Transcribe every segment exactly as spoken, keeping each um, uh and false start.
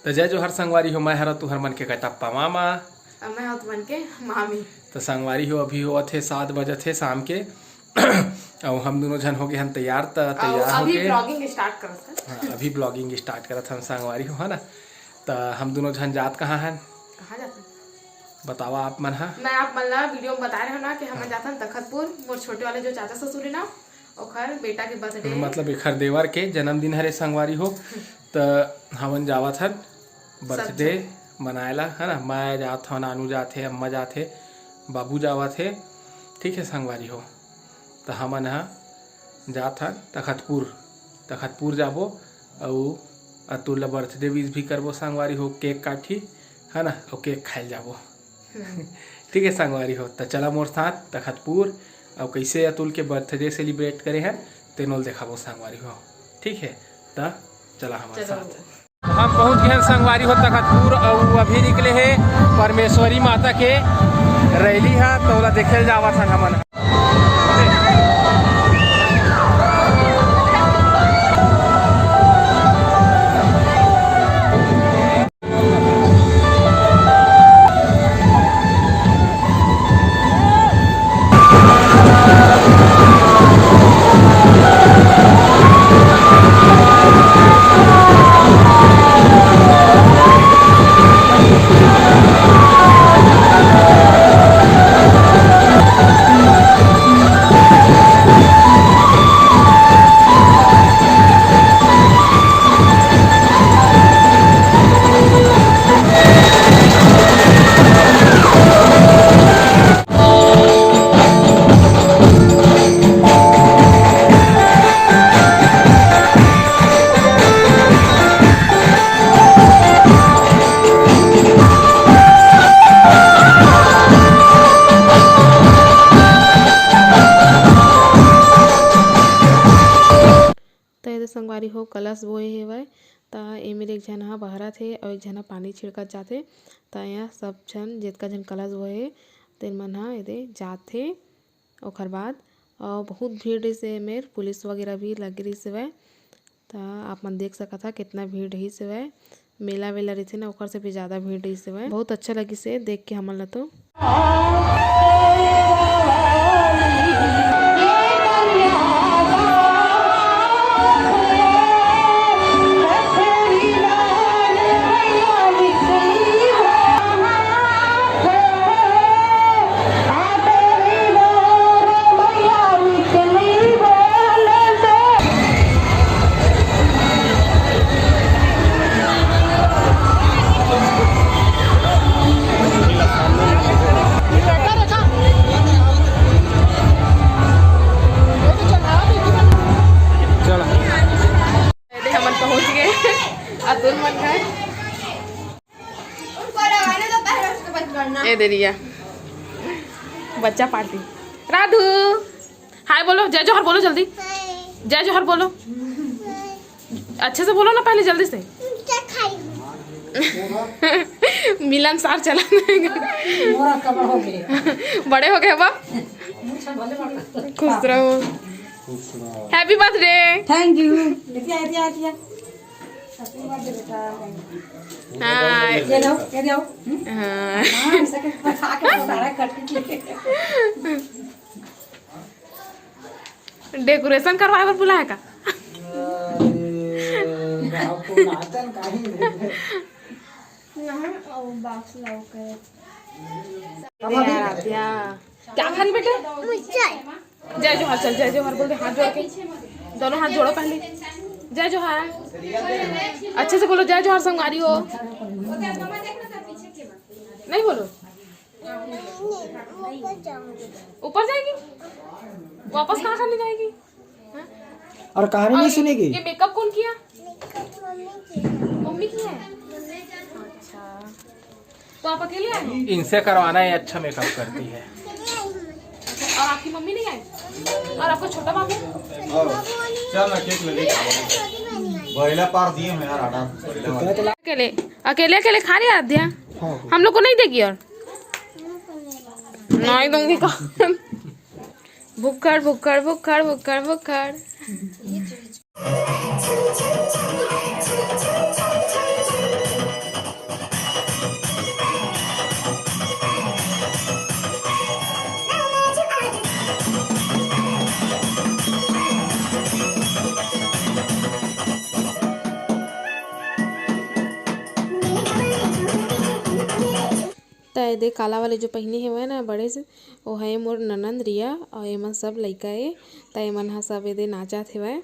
त जय जोहार संगवारी हो, मैं हरव तुहर मन के कटप्पा मामा। अउ मैं हव तुमन के मामी। त संगवारी हो, अभी होवत हे सात बजत हे शाम के। अउ हम दुनों झन हो गे हन तैयार, त अउ तैयार अभी होके vlogging start करत हन। हाँ, अभी vlogging start करत हन संगवारी हो, है ना। त हम दुनों झन जात कहाँ हन? कहाँ जात हन? बतावा आप मन हा। मैं आप मन ला video में बताए रहेंव ना कि हमन हाँ। जात हन तखतपुर, मोर छोटे वाले जो चाचा ससुर हे ना, ओखर बेटा के birthday। मतलब एखर देवर के जन्मदिन हरे संगवारी हो, त हमन जावत हन सब birthday झन। मनाए ला, है ना। मैं जात हव, नानू जात हे, अम्मा जात हे, बाबू जावत हे, ठीक है संगवारी हो। त हमन ह जात हन तखतपुर, तखतपुर जाबो अउ अतुल ला birthday wish भी करबो संगवारी हो, cake काटही, है ना, अउ cake खाए ल जाबो। हम्म। ठीक है संगवारी हो, त चला मोर साथ तखतपुर, अउ कैसे अतुल के birthday celebrate करे हन तेनो ल देखाबो संगवारी हो। ठीक है, त चला हमर चलो। साथ। हम पहुंच गए हन संगवारी हो तखतपुर, अउ अभी निकले हे परमेश्वरी माता के rally हा, त ओला देखे ल जावत हन हमन। त एदे संगवारी हो, कलश बोहे हेवय, त एमेर एक झन ह बहरत हे अउ एक झन ह पानी छिड़कत जाथे। त यहाँ सब झन, जेतका झन कलश बोहे हे, तेन मन ह एदे जाथे। ओखर बाद अउ बहुत भीड़ रहिस हे एमेर, पुलिस वगैरह भी लगे रहिस हेवय। त आप मन देख सकत ह, कितना भीड़ रहिस हेवय। मेला वेला रहिथे ना, ओकर से भी ज्यादा भीड़ रहिस हेवय। बहुत अच्छा लगिस हे देख के हमन ल तो। चलो। हमन पहुंच गए अतुल मन घर। ए दे रिया, बच्चा पार्टी। राधू, हाय बोलो, जय जोहार बोलो जल्दी। जय जोहार बोलो। अच्छे से बोलो ना पहले, जल्दी से। मिलनसार चला। बड़े हो गए बाप। खुश रहो। Happy birthday। Thank you। हाँ। ये लो, ये लो। हाँ। हाँ, ऐसा करके खा के सारा कट के। Decoration करवाए बर बुलाए का? अरे, गाँव को नाचन काहे? नहीं, वो box लाओ के। क्या खा रही बेटा? जय जोहार, चल, जय जोहार बोल दे, हाथ जोड़ के। दोनों हाथ जोड़ो पहले। जय जोहार। अच्छे से बोलो, जय जोहार संगवारी हो। नहीं बोलो। ऊपर जाएगी? वापस कहाँ खाने जाएगी? हाँ? और कहानी नहीं सुनेगी? ये makeup कौन किया? मम्मी की है। अच्छा। तो आप अकेले आए हो? इनसे करवाना है, अच्छा makeup करती है। अच्छा, और आपकी मम्मी नहीं आई? और आपका छोटा बाबू? चल ना, cake ले ले। पहला पार दिए हैं यार, आधा। अकेले, अकेले, अकेले खा रही है आराध्या? हाँ। हम लोग को नहीं देगी और? नहीं दूंगी कहा। भुक्खड़, भुक्खड़, भुक्खड़, भुक्खड़, भुक्खड़। त एदे काला वाले जो पहिने हेवय ना बड़े से, वो हे मोर ननंद रिया, अउ एमन सब लइका ए। त एमन ह सब एदे नाचत हेवय,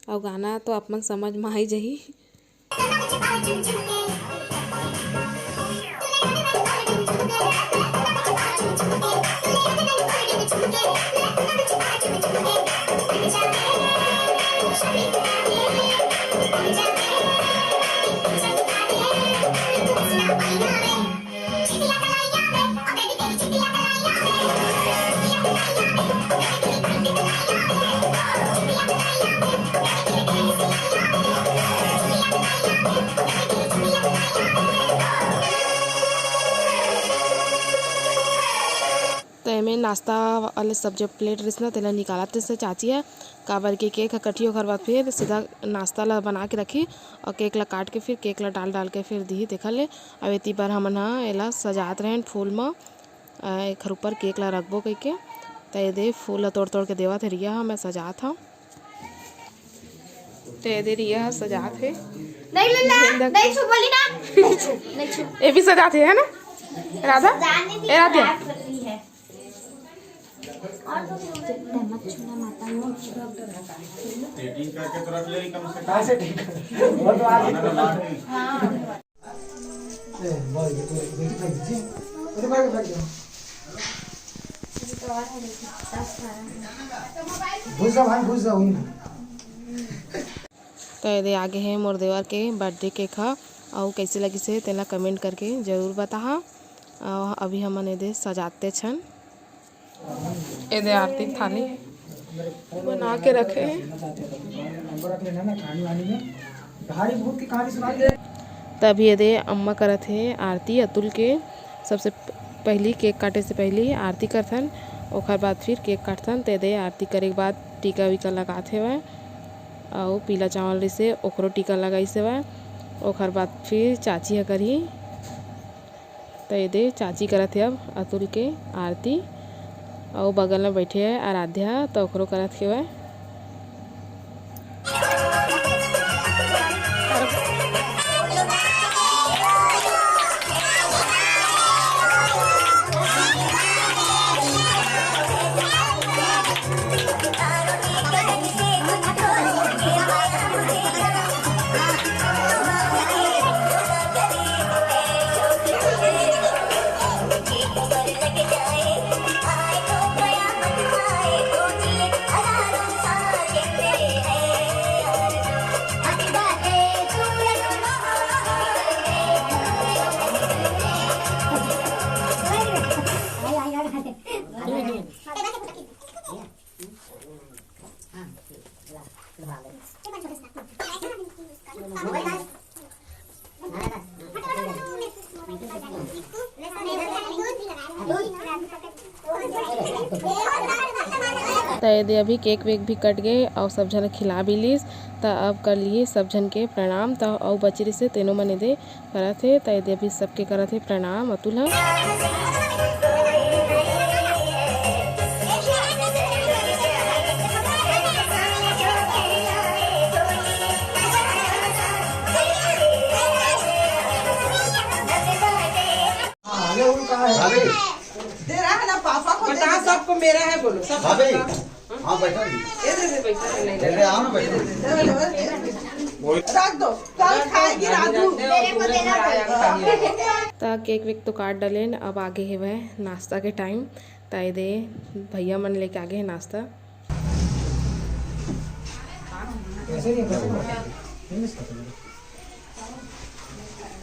अउ गाना तो आप मन समझ म आ ही जही। त एमे नाश्ता वाले सब जो प्लेट रहिस ना, तेला निकालत रहिस चाची ह, काबर के केक ह कटही, ओखर बाद फिर सीधा नाश्ता ला बना के रखही अउ केक ला काट के फिर केक ला डाल डाल के फिर दिही तेखर ले। अउ एती बर हमन ह एला सजात रहेन फूल म, अ, एखर ऊपर केक ला रखबो कहिके। त एदे फूल ला तोड़ तोड़ के देवत हे रिया ह, मैं सजात हव। त एदे रिया ह सजात हे। नहीं मम्मा, नहीं छू बोली ना। नहीं छू, नहीं छू। ये भी सजात हे, है ना राधा? ए राधा। सेटिंग करके तो रख ले कम से कम। कहाँ से ठीक कर? वो तो आज खाना तो लाग नहीं। ए, भाई, ये तो देख, देख, देख। अरे, भाई, भाई, भाई। घुस जा भाई, घुस जा, वहीं। त एदे आगे हे मोर देवर के बर्थडे केक ह, अउ कइसे लगिस हे तेला कमेंट करके जरूर बताहा। अउ अभी हमन एदे सजाते छन। एदे आरती थाली बना के रखे हे। तभी एदे अम्मा करत हे आरती अतुल के। सबसे पहली केक काटे से पहली आरती करथन, ओखर बाद फिर केक काटथन। त एदे आरती करे के बाद टीका वीका लगात हेवय, अउ पीला चावल रहिसे ओकरो टीका लगाइस हेवय। ओखर बाद फिर चाची ह करही। त एदे चाची करत हे अब अतुल के आरती, अउ बगल में बैठे हे आराध्या, त ओकरो करत हेवय। त एदे अभी केक वेक भी कट गे अउ सब झन खिला भी लीस। त अब कर लिए सब झन के प्रणाम। त अउ बचे रहिसे तेनो मन एदे करत हे। त एदे अभी सबके करत हे प्रणाम अतुल ह। तेरा है ना पापा को दे बता दे। सबको मेरा है बोलो, सब भाभी। हाँ, बैठा भी। ये दे दे, बैठा दे, नहीं दे दे, आओ ना, बैठो। रख दो, कल खाएगी राजू। त केक वेक तो काट डलेन, अब आगे हेवय नाश्ता के टाइम। त एदे भैया मन लेके आगे हे नाश्ता।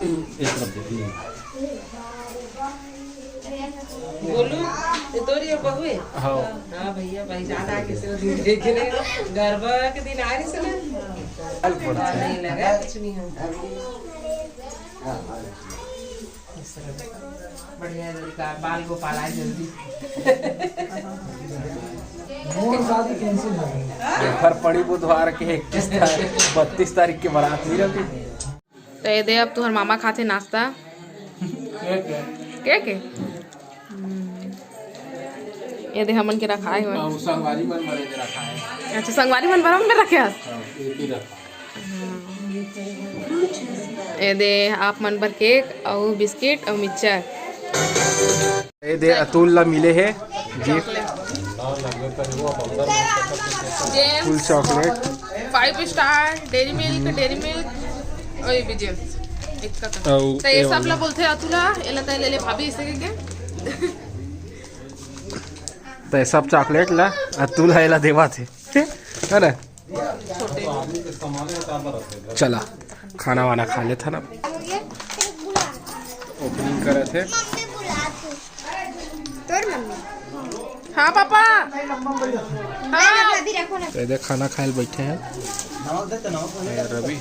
एक तरफ देखिए। बोलू, ये तोरी बहू है? हाँ। हाँ भैया, भाई जान आके से देख ले। गरबा के दिन आ रही से ना। नहीं लगा कुछ भी हम। बढ़िया है लड़का, बाल गोपाल आए जल्दी। मोर शादी कैंसिल हो गई। फिर पड़ी बुधवार के इकतीस तारीख, बत्तीस तारीख के बारात नहीं रहती। त एदे अब तुहर मामा खाथे नाश्ता। केक है। केक है? हम्म। एदे हमन के रखाए हुआ। हाँ, संगवारी मन बने के रखाए। अच्छा, संगवारी मन बर हमन रखे हस? हाँ, एक ही रखा। एदे आप मन बर केक अउ बिस्किट अउ मिक्सचर। ये दे, अतुल ला मिले हे गिफ्ट। फुल chocolate. Five star Dairy Milk, Dairy Milk, ओए विजय। एक का तो। तो ये सब ला बोलथे अतुल ला, एला तय ले ले भाभी इसे के। तो ये सब चॉकलेट ला अतुल ला एला देवा थे, है ना? चला, खाना वाना खा लेथन अब। ओपनिंग करत हे। तोर मम्मी। हाँ पापा। हाँ। अभी रखो ना। ये देख, खाना खाए ल बैठे हैं। ये रवि।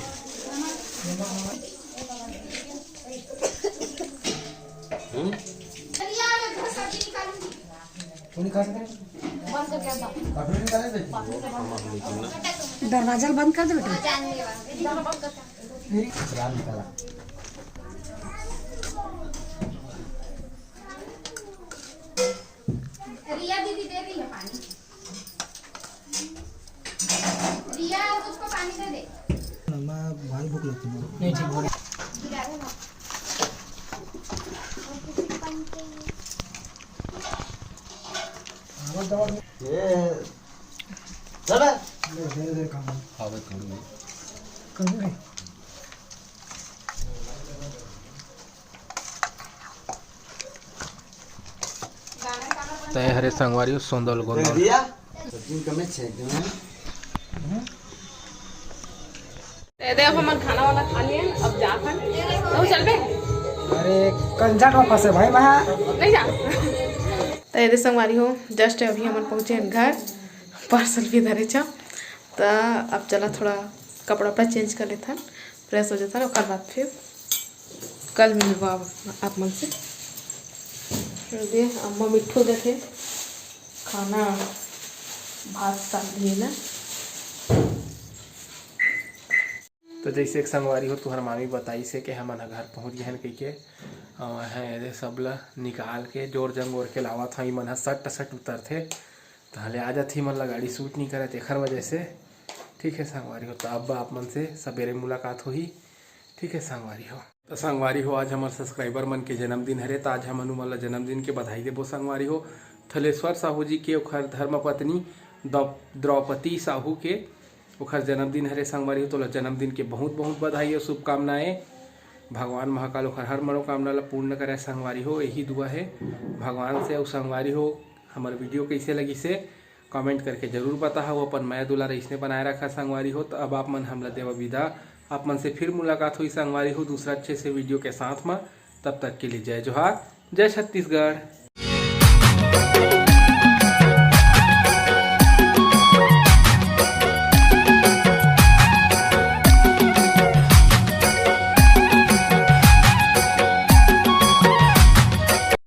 दरवाजा बंद कर दे बेटा। रिया दीदी दे रही है पानी। रिया, उसको पानी दे दे। मैं भारी भूख लगती है। नहीं, ठीक है। गिरा दे ना। ये चला। तय हरे संगवारी हो, सोंदल गोंदल। दे दे, अब हमन खाना वाना खा लिए, अब जात हन। तो चल बे। अरे कंजट में फंसे भाई मैं। नहीं जा। तो ये दे संगवारी हो, जस्ट अभी हमन पहुंचे हैं घर, पार्सल भी धरे छ। तो अब चला थोड़ा कपड़ा उपड़ा चेंज कर लेथन, फ्रेश हो जाथन, ओकर बाद फिर कल मिलबो आप, आप मन से। दे अम्मा मिट्ठू देखे खाना भात साग दिए ना। तो जैसे एक संगवारी हो, तुहर मामी बताइस हे कि हमन ह घर पहुँच गए हन कहिके। अ, हैं, एदे सब ल निकाल के जोर जंगोर के लावत हन। इमन ह सट सट उतरथे, तहले आ जाथे इमन ला गाड़ी सूट नहीं करे, तेखर वजह से। ठीक है संगवारी हो, तो अब आप मन से सबेरे मुलाकात होही। ठीक है संगवारी हो। तो संगवारी हो, आज हमर सब्सक्राइबर मन के जन्मदिन हरे, तो आज हमन उमन ला जन्मदिन के बधाई देबो संगवारी हो। थलेश्वर साहू जी के, ओखर धर्मपत्नी द्रौ-, द्रौपदी साहू के ओखर जन्मदिन हरे संगवारी हो, तोला जन्मदिन के बहुत बहुत बधाई और शुभकामनाएं। भगवान महाकाल ओखर हर मनोकामना ला पूर्ण करे संगवारी हो, यही दुआ है भगवान से। और संगवारी हो, हमर वीडियो कैसे लगिस हे कमेंट करके जरूर बताहव। अपन मया दुलार अइसने बनाए रखा संगवारी हो। तो अब आप मन हमला देवा विदा, आप मन से फिर मुलाकात होही संगवारी हो दूसरा अच्छे से वीडियो के साथ में। तब तक के लिए जय जोहार, जय छत्तीसगढ़।